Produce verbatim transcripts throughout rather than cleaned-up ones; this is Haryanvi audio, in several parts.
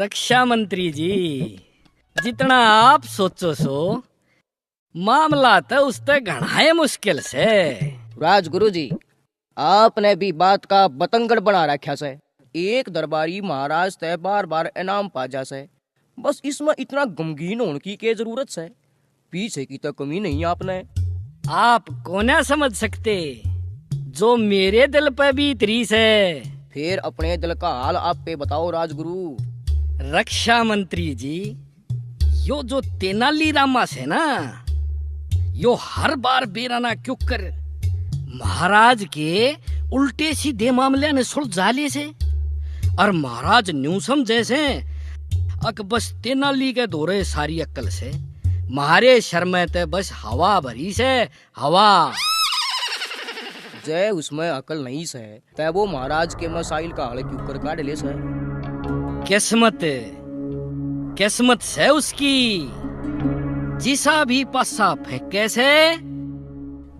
रक्षा मंत्री जी, जितना आप सोचो सो, मामला तो उसते घणाए मुश्किल से। राजगुरु जी, आपने भी बात का बतंगड़ बना रखा से। एक दरबारी महाराज ते बार बार इनाम पा जा से, बस इसमें इतना गमगीन होने की के जरूरत से? पीछे की तो कमी नहीं आपने। आप कोन्या समझ सकते जो मेरे दिल पे बीत रही से। फिर अपने दिल का हाल आप पे बताओ राजगुरु। रक्षा मंत्री जी, यो जो तेनाली रामा से ना, यो हर बार बेरा ना क्यों कर महाराज के उल्टे सीधे मामले ने सुलझा ले से। और महाराज न्यू समझे से, अक बस तेनाली के धोरे सारी अक्ल से, म्हारे सर में ते बस हवा भरी से, हवा। जय उसमें अकल नहीं से, तै वो महाराज के मसाइल का हल क्यों कर काढ़ ले से? किस्मत, किस्मत से उसकी, जिसा भी पासा फेंके से,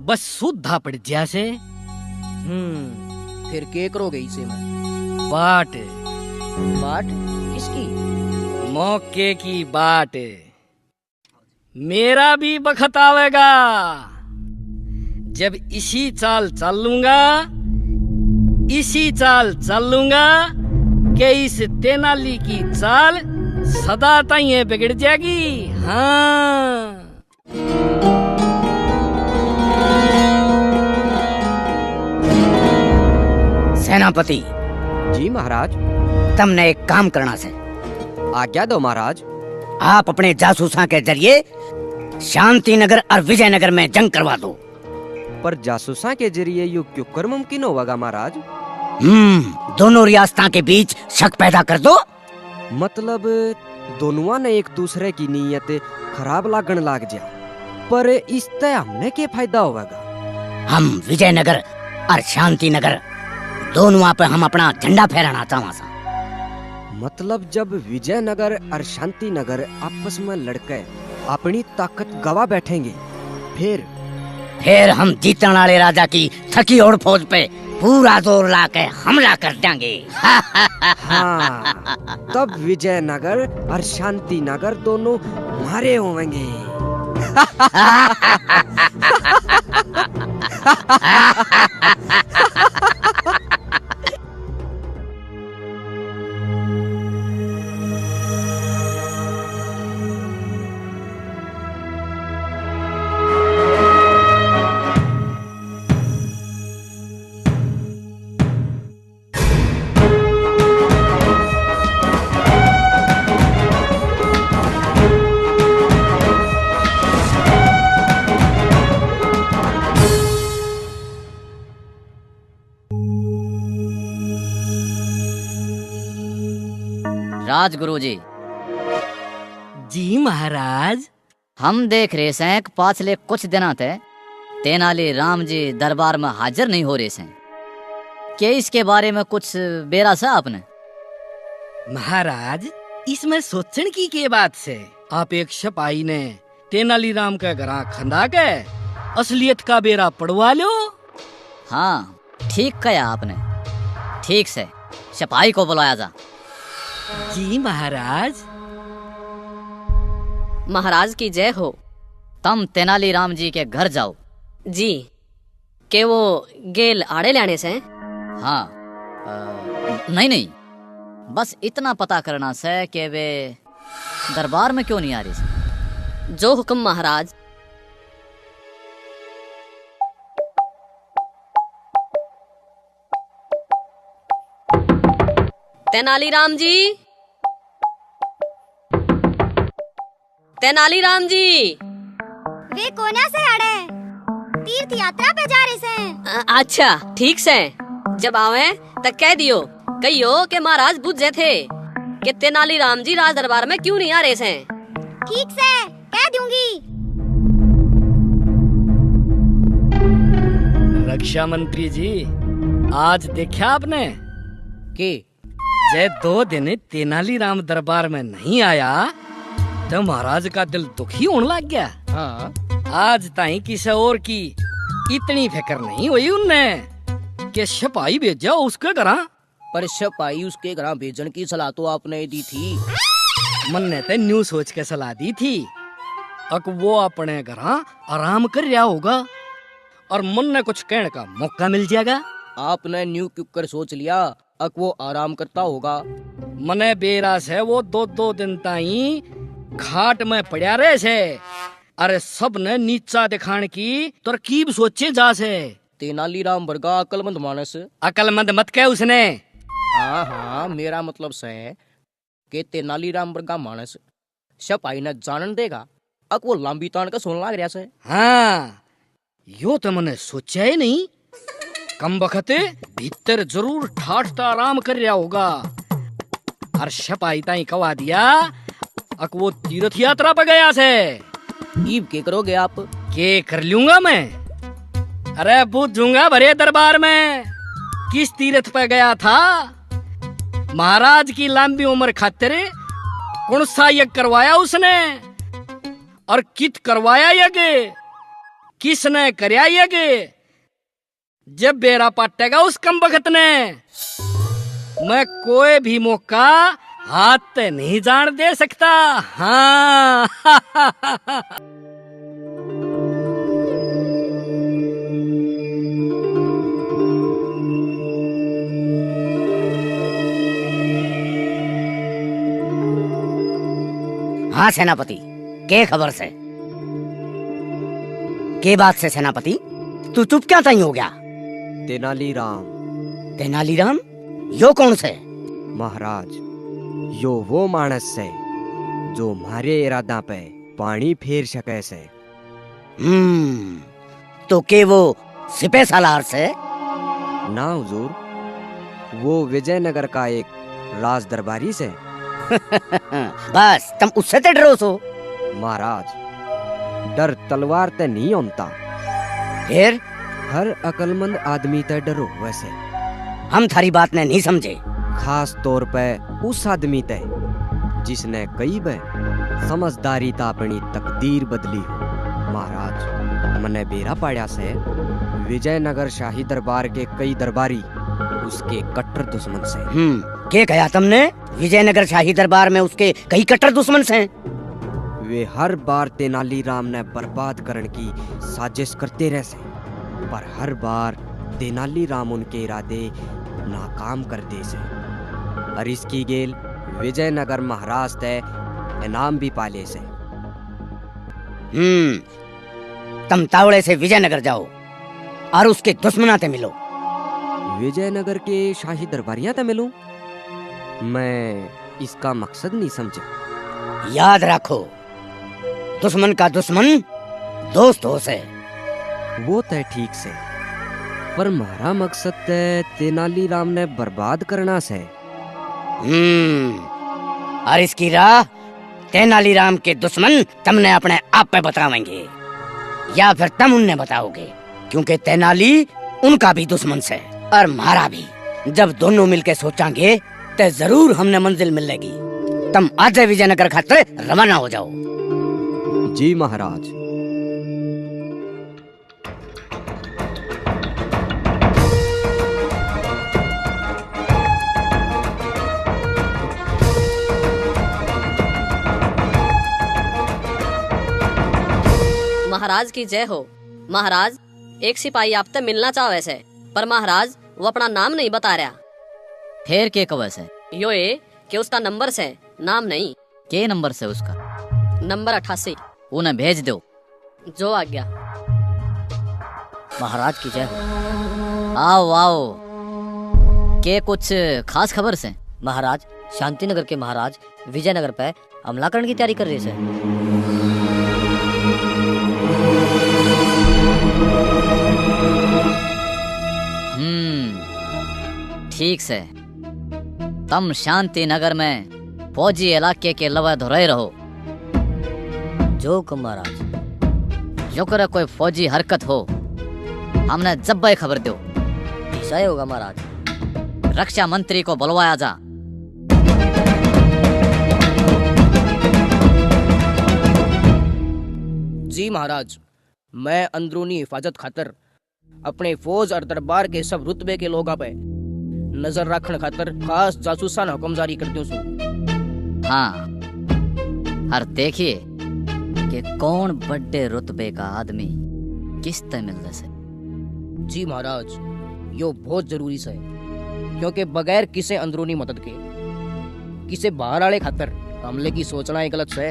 बस सूधा पड़ जा से। हम्म, फिर के करोगे इसे में? बाट। बाट? किसकी? मौके की बाट। मेरा भी बखत आवेगा, जब इसी चाल चलूंगा, इसी चाल चलूंगा कि इस तेनाली की चाल सदा ताई बिगड़ जाएगी। हाँ। सेनापति। जी महाराज। तमने एक काम करना से। आज्ञा दो महाराज। आप अपने जासूसां के जरिए शांतिनगर और विजयनगर में जंग करवा दो। पर जासूसां के जरिए यू क्यूकर मुमकिन होवेगा महाराज? हम्म, दोनों रियासतां के बीच शक पैदा कर दो। मतलब दोनुआ ने एक दूसरे की नीयत खराब लागण लाग जा, पर इसतै हमने के फायदा होवेगा? हम विजयनगर और शांतिनगर दोनुआ पे हम अपना झंडा फहराना चाहवां सां। मतलब जब विजयनगर और शांतिनगर आपस में लड़के अपनी ताकत गवा बैठेंगे, फिर? फिर हम जीतण आले राजा की थकी होड़ फौज पे पूरा जोर ला के हमला कर देंगे। हाँ, तब विजयनगर और शांतिनगर दोनों मारे होंगे। राजगुरु जी। जी महाराज। हम देख रहे सैं कि पाछले कुछ दिनां तै तेनाली राम जी दरबार में हाजिर नहीं हो रहे सैं। के इसके बारे में कुछ बेरा सा आपने? महाराज, इसमें सोचण की के बात से? आप एक सिपाही ने तेनालीराम के घरां खंदा के असलियत का बेरा पड़वा लो। हाँ, ठीक कहा आपने। ठीक से, सिपाही को बुलाया जा। जी महाराज। महाराज की जय हो। तम तेनालीराम जी के घर जाओ। जी। के वो गेल आड़े ल्याणे से? हाँ। अ, नहीं, नहीं। बस इतना पता करना से कि वे दरबार में क्यों नहीं आ रहे से? जो हुक्म महाराज। तेनालीराम जी, तेनालीराम जी। वे कोन्या से अड़े तीर्थ यात्रा पे जा रहे से। अ-, अच्छा, ठीक से। जब आवे तो कह दियो, कहियो के महाराज बुझे थे कि तेनालीराम जी राज दरबार में क्यों नहीं आ रहे से। ठीक से, कह दूंगी। रक्षा मंत्री जी, आज देखा आपने? के? जै दो दिन तेनालीराम दरबार में नहीं आया, तो महाराज का दिल दुखी होने लग गया। हाँ। आज ताई किसी और की इतनी फिक्र नहीं हुई उनने कि सिपाही भेजा उसके घरां। पर सिपाही उसके घरां भेजण की सलाह तो आपने ही दी थी। मन्ने ते न्यू सोच के सलाह दी थी, अक वो अपने घरां आराम कर रहा होगा और मन्ने कुछ कहने का मौका मिल जाएगा। आपने न्यू क्यों कर सोच लिया, अक वो आराम करता होगा? मने बेरा से वो दो दो दिन ताई खाट में पड़ा रहे से। अरे, सब ने नीचा दिखाण की तरकीब सोचे जा से। तेनालीराम वर्गा अकलमंद मानस। अकलमंद मत कह उसने। हाँ, हाँ, मेरा मतलब से कि तेनालीराम वर्गा मानस सिपाही ने जानन देगा, अक वो लांबी तान के सोन लाग रहा से। हाँ, यो तो मने सोचा ही नहीं। कम बखत भीतर जरूर ठाठ ता आराम कर रहा होगा। अर सिपाही ताई कवा दिया, अक वो तीर्थ यात्रा पे गया से। ईब के करोगे आप? के कर लूंगा मैं? अरे, बूझूंगा भरे दरबार में, किस तीर्थ पे गया था? महाराज की लंबी उम्र खातिर कौन सा यज्ञ करवाया उसने, और कित करवाया यज्ञ, किसने करया यज्ञ? जब बेरा पाटेगा उस कम बखत ने, मैं कोई भी मौका हाथ ते नहीं जान दे सकता। हाँ। हाँ सेनापति, के खबर से? के बात से सेनापति, तू चुप क्या ताई हो गया? तेनालीराम। तेनालीराम? यो कौन से? महाराज, यो वो मानस से जो म्हारे इरादा पे पानी फेर सके से। हम्म, तो के वो सिपह सालार से? ना हुजूर, वो विजयनगर का एक राज दरबारी से। बस, तम उससे ते डरो सो? महाराज, डर तलवार ते नहीं होता। फिर? हर अकलमंद आदमी ते डर होवे से। हम थारी बात ने नहीं समझे। खास तौर पे उस आदमी ते, जिसने कई बे समझदारी ता अपनी तकदीर बदली हो। महाराज, मने बेरा पाड़ा से, विजयनगर शाही दरबार के कई दरबारी उसके कट्टर दुश्मन से। हम्म, के कहा तुमने? विजयनगर शाही दरबार में उसके कई कट्टर दुश्मन से। वे हर बार तेनालीराम ने बर्बाद करने की साजिश करते रह से, पर हर बार तेनालीराम उनके इरादे नाकाम कर दे से। और इसकी गेल विजयनगर महाराज ते इनाम भी पा ले से। हम्म, तम तावड़े से विजयनगर जाओ और उसके दुश्मना ते मिलो। विजयनगर के शाही दरबारियां ते मिलूं? मैं इसका मकसद नहीं समझा। याद रखो, दुश्मन का दुश्मन दोस्त हो से। वो तय ठीक से, पर म्हारा मकसद तय तेनालीराम ने बर्बाद करना से। हम्म, और इसकी राह तेनालीराम के दुश्मन तमने अपने आप पे बतावेंगे, या फिर तम उनने बताओगे, क्योंकि तेनाली उनका भी दुश्मन से और म्हारा भी। जब दोनों मिलके सोचांगे, ते जरूर हमने मंजिल मिलेगी। तम आज विजयनगर खातर रवाना हो जाओ। जी महाराज। महाराज की जय हो। महाराज, एक सिपाही आप तै मिलना चाहवै सै, पर महाराज, वो अपना नाम नहीं बता रहा। फेर के कहवै सै? यो ए के उसका नंबर सै, नाम नहीं। के नंबर सै उसका? नंबर अट्ठासी। उन्हें भेज दो। जो आज्ञा। महाराज की जय हो। आओ, आओ। के कुछ खास खबर सै? महाराज, शांतिनगर के महाराज विजयनगर पे हमला करने की तैयारी कर रहे सै। हम्म, ठीक सै। तम शांति नगर में फौजी इलाके के लवे धोरे रहो। जो हुक्म महाराज। जो करे कोई फौजी हरकत हो, हमने जब्बे खबर दो। ऐसा ही होगा महाराज। रक्षा मंत्री को बुलवाया जा। जी महाराज, मैं अंदरूनी हिफाजत खातर अपने फौज और दरबार के सब रुतबे के लोगां पे नजर राखण खातर खास जासूसां नै हुक्म जारी कर द्यूं सूं। हाँ, और देखिए कि कौन बड़े रुतबे का आदमी किस तै मिलदा सै। जी महाराज, यो बहुत जरूरी सै, क्योंकि बगैर किसे अंदरूनी मदद के किसे बाहर आले खातर हमले की सोचना ही गलत सै।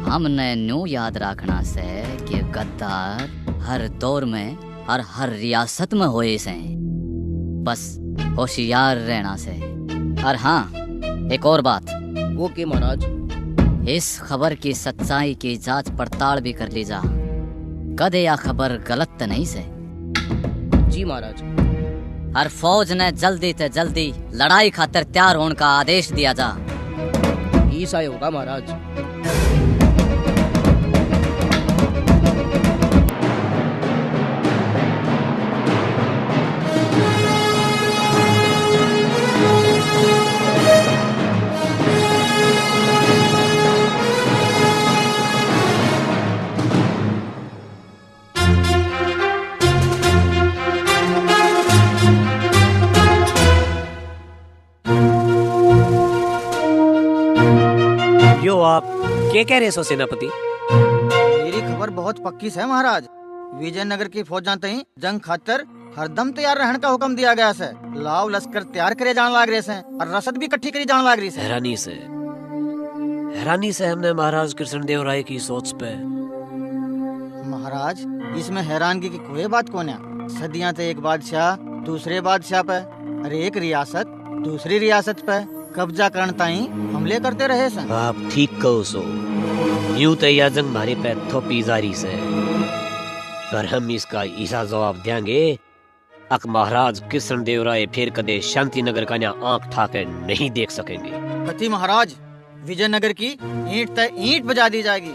हमने न्यू याद रखना सै कि गद्दार हर दौर में और हर रियासत में होए सै। बस होशियार रहना सै। और हाँ, एक और बात। वो के महाराज? इस खबर की सच्चाई की जांच पड़ताल भी कर ली जा। कदे या खबर गलत तो नहीं सै? जी महाराज। हर फौज ने जल्दी ते जल्दी लड़ाई खातर तैयार होने का आदेश दिया जा। इसा ही होगा महाराज। यो आप के कह रहे सो सेनापति? मेरी खबर बहुत पक्की सै महाराज। विजयनगर की फौजां तई जंग खातर हरदम तैयार रहण का हुक्म दिया गया सै। लाव लश्कर तैयार करे जाण लाग रहे सै और रसद भी इकट्ठी करी जाण लाग रही सै। हैरानी सै, हैरानी सै हमने महाराज कृष्णदेव राय की सोच पे। महाराज, इसमें हैरानगी की कोई बात कोन्या। सदियां तै एक बादशाह दूसरे बादशाह पे और एक रियासत दूसरी रियासत पे कब्जा करण ताई हमले करते रहे सै। आप ठीक कहो सो। न्यू तै या जंग म्हारे पे थोपी जा रही सै, पर हम इसका इसा जवाब देंगे अक महाराज कृष्णदेव राय फिर कदे शांति नगर का न्या आंख ठाके नहीं देख सकेंगे। कथी महाराज, विजयनगर की ईंट तै ईंट बजा दी जाएगी।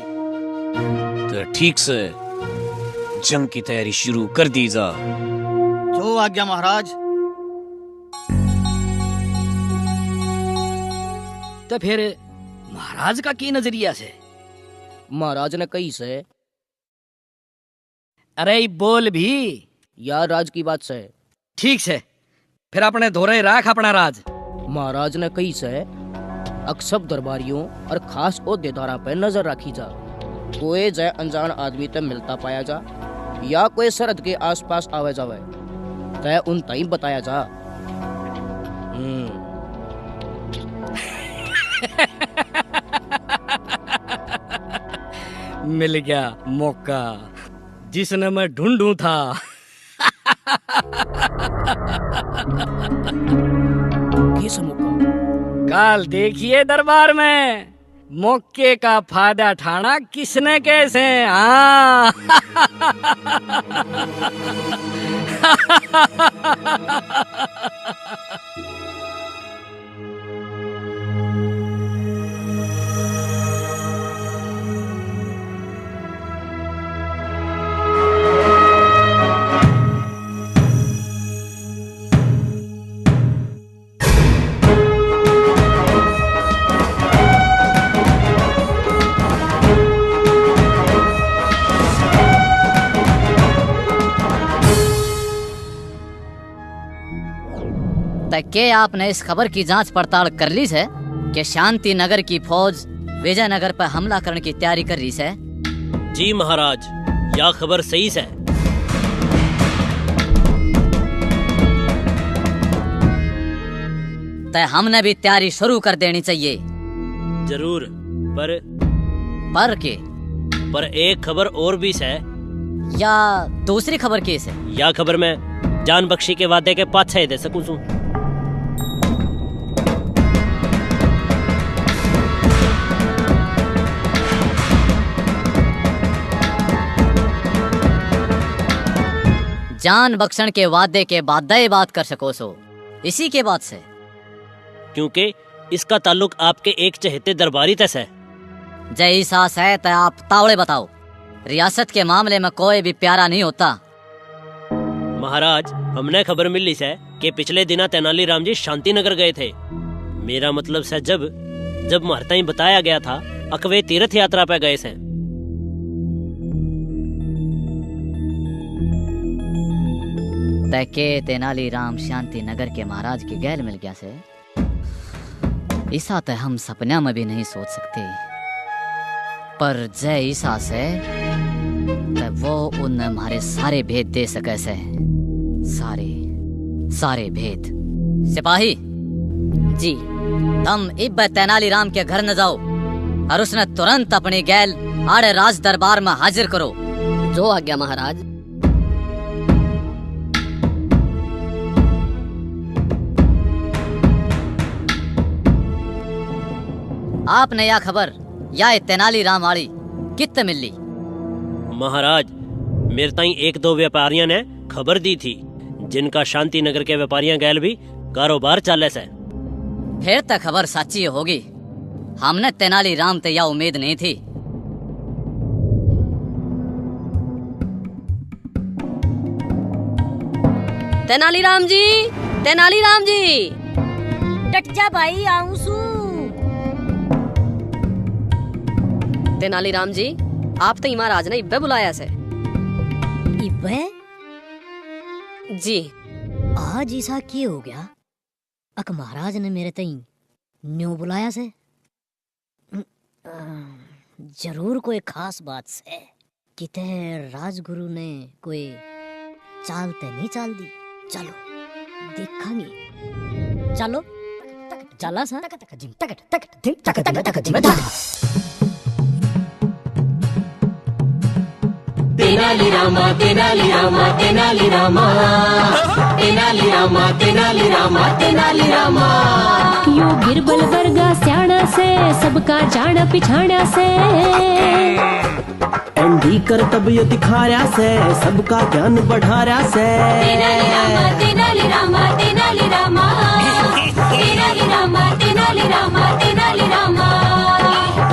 तो ठीक सै, जंग की तैयारी शुरू कर दी जा। जो आज्ञा महाराज। तो फिर महाराज का की नजरिया सै? महाराज ने कही सै। अरे, बोल भी। या राज की बात सै। ठीक सै, फिर अपने धोरे राख अपना राज। महाराज ने कही सै, अक सब दरबारियों और खास ओहदेदारां पे नजर राखी जा। कोए जै अनजान आदमी तै मिलता पाया जा या कोए सरहद के आसपास आवै जावै, तै उन ताई बताया जा। हम्म। मिल गया मौका, जिसने मैं ढूंढूं था। ये सै मौका। काल देखिए दरबार में मौके का फायदा ठाणा किसने कैसे। हाँ। तै के आपने इस खबर की जांच पड़ताल कर ली सै कि शांति नगर की फौज विजयनगर पर हमला करने की तैयारी कर रही सै? जी महाराज, या खबर सही सै। तै हमने भी तैयारी शुरू कर देनी चाहिए। जरूर, पर पर के? पर एक खबर और भी सै। या दूसरी खबर के सै? या खबर मैं जान बख्शी के वादे के पाछे ही दे सकूं सूं। जान बख्शण के वादे के बाद ये बात कर सको सो, इसी के बाद सै। क्योंकि इसका ताल्लुक आपके एक चहेते दरबारी तै सै। जै इसा सै तै आप तावले बताओ। रियासत के मामले में कोई भी प्यारा नहीं होता। महाराज, हमने खबर मिली सै कि पिछले दिना तेनालीराम जी शांति नगर गए थे। मेरा मतलब सै जब, जब म्हारे ताई बताया गया था अक वे तीर्थ यात्रा पे गए सै। तै के तेनालीराम शांति नगर के महाराज के गैल मिल गया से? इसा तै हम सपना में भी नहीं सोच सकते। पर जय ईसा से, तै वो उन्हें म्हारे सारे भेद दे सके से। सारे, सारे भेद। सिपाही जी, तम इब्बे तेनालीराम के घर न जाओ और उसने तुरंत अपनी गैल आड़े राज दरबार में हाजिर करो। जो आज्ञा महाराज। आपने या खबर या तेनालीराम आली कित मिली? महाराज, मेरे ताई एक दो व्यापारियां ने खबर दी थी, जिनका शांति नगर के व्यापारियां गैल भी कारोबार चाले से। फिर तो खबर साची होगी। हमने तेनालीराम ते या उम्मीद नहीं थी। तेनालीराम जी, तेनालीराम जी। डट जा भाई, आऊं सू। तेनालीराम जी, आप तो महाराज ने इब्बे बुलाया से। इब्बे? जी। आज ऐसा के हो गया? अक महाराज ने मेरे तई न्यू बुलाया से। अम, अम, जरूर कोई खास बात से। किते राजगुरु ने कोई चाल ते नहीं चाल दी। चलो, देखांगे। चलो, चला सा। तेनाली रामा, तेनाली रामा, तेनाली रामा। तेनाली रामा, तेनाली रामा, तेनाली रामा। यो गिरबल वर्गा स्याणा से, सबका जाण पिछाणा से। एंडी करतब यो दिखा रहा से, सबका ज्ञान बढ़ा रहा से। तेनाली रामा, तेनाली रामा, तेनाली रामा। तेनाली रामा, तेनाली रामा, तेनाली रामा।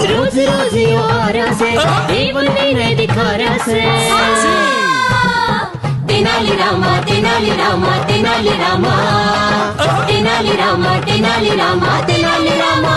रोज रोज यो आ रहा से, देवल ने दिखा रहा से। तेनाली रामा, तेनाली रामा, तेनाली रामा। तेनाली रामा, तेनाली रामा, तेनाली रामा।